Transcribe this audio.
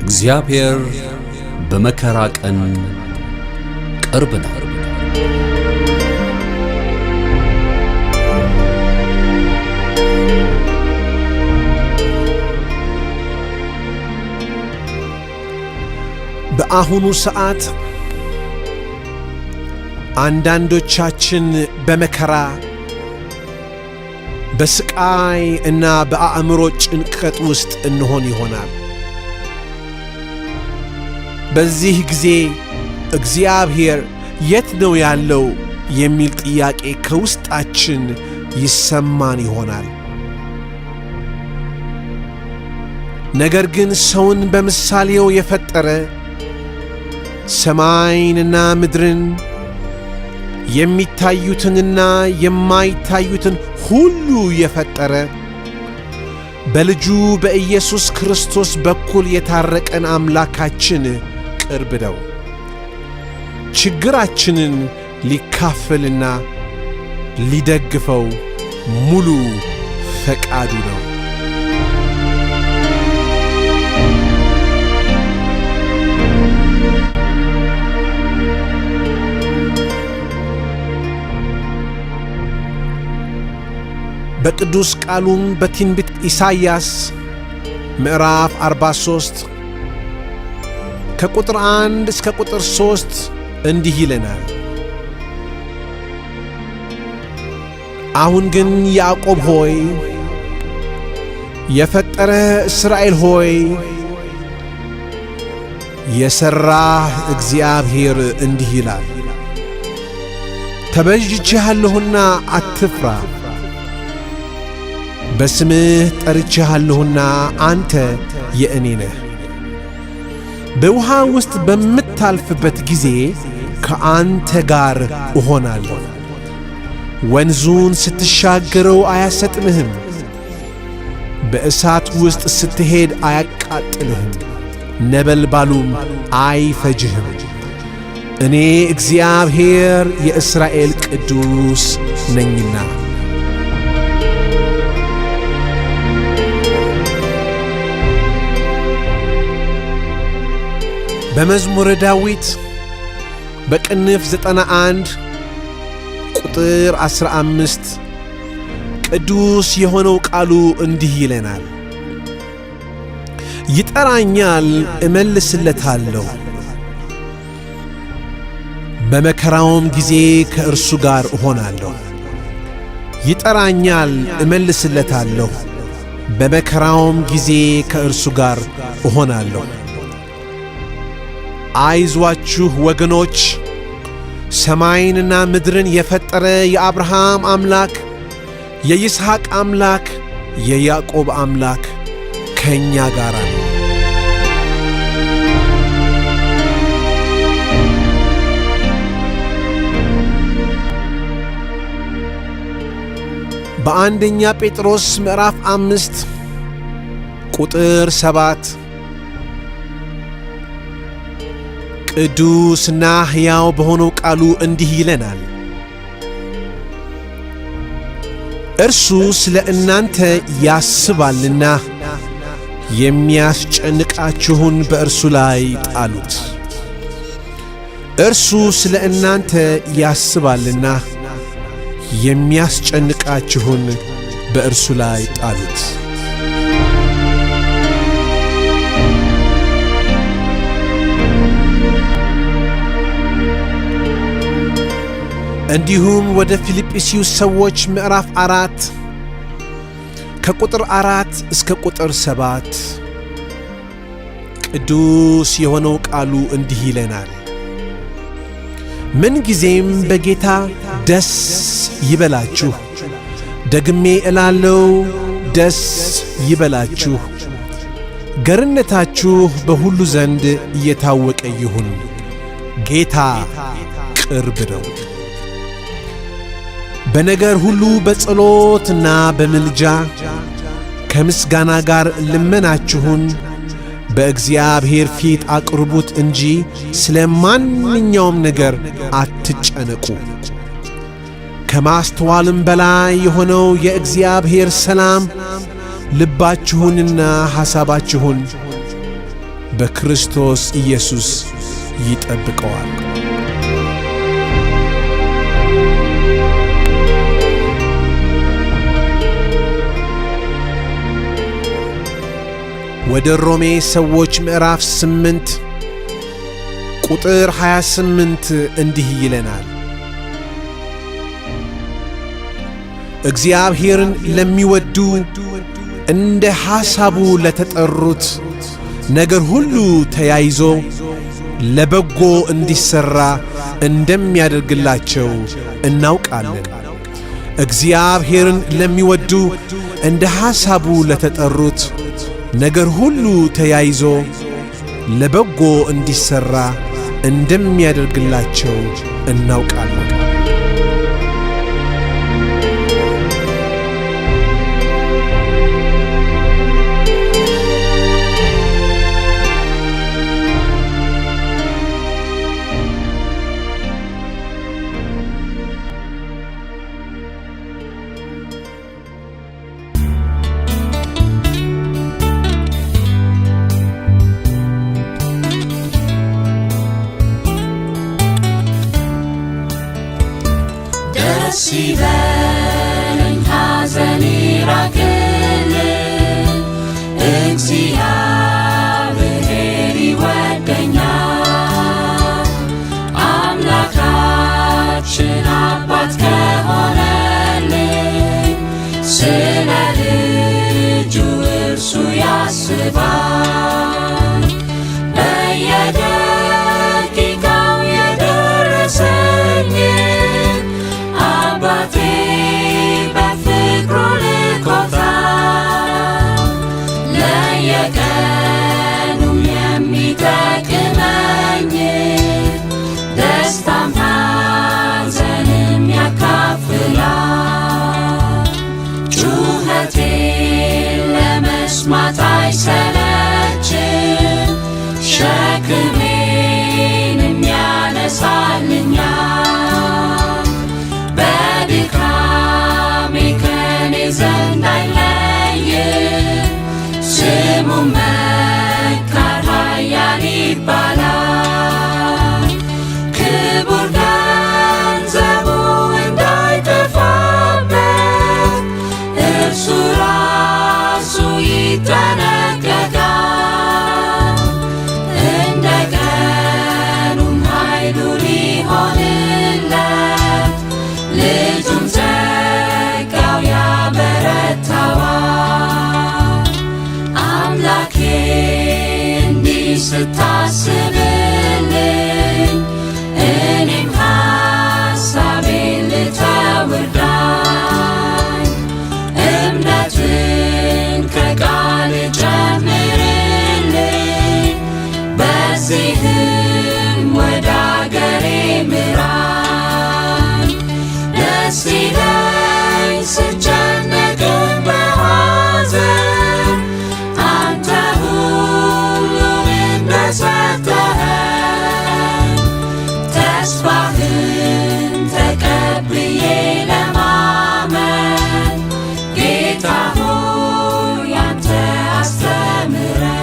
እግዚአብሔር በመከራ ቀን ቅርብ ነው። በአሁኑ ሰዓት አንዳንዶቻችን በመከራ፣ በስቃይ እና በአእምሮ ጭንቀት ውስጥ እንሆን ይሆናል። በዚህ ጊዜ እግዚአብሔር የት ነው ያለው የሚል ጥያቄ ከውስጣችን ይሰማን ይሆናል። ነገር ግን ሰውን በምሳሌው የፈጠረ፣ ሰማይንና ምድርን፣ የሚታዩትንና የማይታዩትን ሁሉ የፈጠረ፣ በልጁ በኢየሱስ ክርስቶስ በኩል የታረቀን አምላካችን ቅርብ ነው። ችግራችንን ሊካፈልና ሊደግፈው ሙሉ ፈቃዱ ነው። በቅዱስ ቃሉም በትንቢት ኢሳይያስ ምዕራፍ 43 ከቁጥር 1 እስከ ቁጥር 3 እንዲህ ይለናል። አሁን ግን ያዕቆብ ሆይ፣ የፈጠረ እስራኤል ሆይ፣ የሠራህ እግዚአብሔር እንዲህ ይላል፣ ተቤዥቼሃለሁና አትፍራ፣ በስምህ ጠርቼሃለሁና አንተ የእኔ ነህ። በውሃ ውስጥ በምታልፍበት ጊዜ ከአንተ ጋር እሆናለሁ። ወንዙን ስትሻገረው አያሰጥምህም። በእሳት ውስጥ ስትሄድ አያቃጥልህም፣ ነበልባሉም አይፈጅህም። እኔ እግዚአብሔር የእስራኤል ቅዱስ ነኝና። በመዝሙረ ዳዊት በቅንፍ 91 ቁጥር 15 ቅዱስ የሆነው ቃሉ እንዲህ ይለናል፣ ይጠራኛል፣ እመልስለታለሁ፣ በመከራውም ጊዜ ከእርሱ ጋር እሆናለሁ። ይጠራኛል፣ እመልስለታለሁ፣ በመከራውም ጊዜ ከእርሱ ጋር እሆናለሁ። አይዟችሁ ወገኖች፣ ሰማይንና ምድርን የፈጠረ የአብርሃም አምላክ፣ የይስሐቅ አምላክ፣ የያዕቆብ አምላክ ከእኛ ጋር ነው። በአንደኛ ጴጥሮስ ምዕራፍ 5 ቁጥር 7 ቅዱስና ሕያው በሆነው ቃሉ እንዲህ ይለናል፣ እርሱ ስለ እናንተ ያስባልና የሚያስጨንቃችሁን በእርሱ ላይ ጣሉት። እርሱ ስለ እናንተ ያስባልና የሚያስጨንቃችሁን በእርሱ ላይ ጣሉት። እንዲሁም ወደ ፊልጵስዩስ ሰዎች ምዕራፍ 4 ከቁጥር 4 እስከ ቁጥር 7 ቅዱስ የሆነው ቃሉ እንዲህ ይለናል፣ ምንጊዜም በጌታ ደስ ይበላችሁ፣ ደግሜ እላለሁ ደስ ይበላችሁ። ገርነታችሁ በሁሉ ዘንድ እየታወቀ ይሁን፣ ጌታ ቅርብ ነው። በነገር ሁሉ በጸሎትና በምልጃ ከምስጋና ጋር ልመናችሁን በእግዚአብሔር ፊት አቅርቡት እንጂ ስለ ማንኛውም ነገር አትጨነቁ። ከማስተዋልም በላይ የሆነው የእግዚአብሔር ሰላም ልባችሁንና ሐሳባችሁን በክርስቶስ ኢየሱስ ይጠብቀዋል። ወደ ሮሜ ሰዎች ምዕራፍ 8 ቁጥር 28 እንዲህ ይለናል፣ እግዚአብሔርን ለሚወዱ እንደ ሐሳቡ ለተጠሩት ነገር ሁሉ ተያይዞ ለበጎ እንዲሠራ እንደሚያደርግላቸው እናውቃለን። እግዚአብሔርን ለሚወዱ እንደ ሐሳቡ ለተጠሩት ነገር ሁሉ ተያይዞ ለበጎ እንዲሠራ እንደሚያደርግላቸው እናውቃለን። ደስ ይበለኝ ሐዘኔ ራቅልኝ፣ እግዚአብሔር ይወደኛል። አምላካችን አባት ከሆነልኝ ስለ ልጁ እርሱ ያስባል። በየደቂቃው የደረሰኝ አባቴ በፍቅሩ ልኮታል። ለየቀኑ የሚጠቅመኝ ደስታም ሐዘንም ያካፍላል። ጩኸቴን ለመስማት አይሰለችም፣ ሸክሜንም ያነሳልኛል። በድካሜ ከኔ ዘንድ አይለይም፣ ስሙ መካር ኃያል ይባላል። ክቡር ገንዘቡ እንዳይጠፋበት እርሱ ራሱ ይጠነቀቃል። እንደ ቀኑም ኃይሉ ሊሆንለት ልጁም ጸጋው ያበረታዋል። አምላኬ እንዲህ ስታስብልኝ እኔም ሐሳቤን ልተው እርዳኝ። እምነትን ከቃል ጨምርልኝ፣ በዚህም ወደ አገሬ ምራኝ። ደስ ይለኝ ስጨነቅም በሐዘን አንተ ሁሉን እንደሰጠኸኝ ተስፋህን ተቀብዬ ለማመን ጌታ ሆይ አንተ አስተምረን።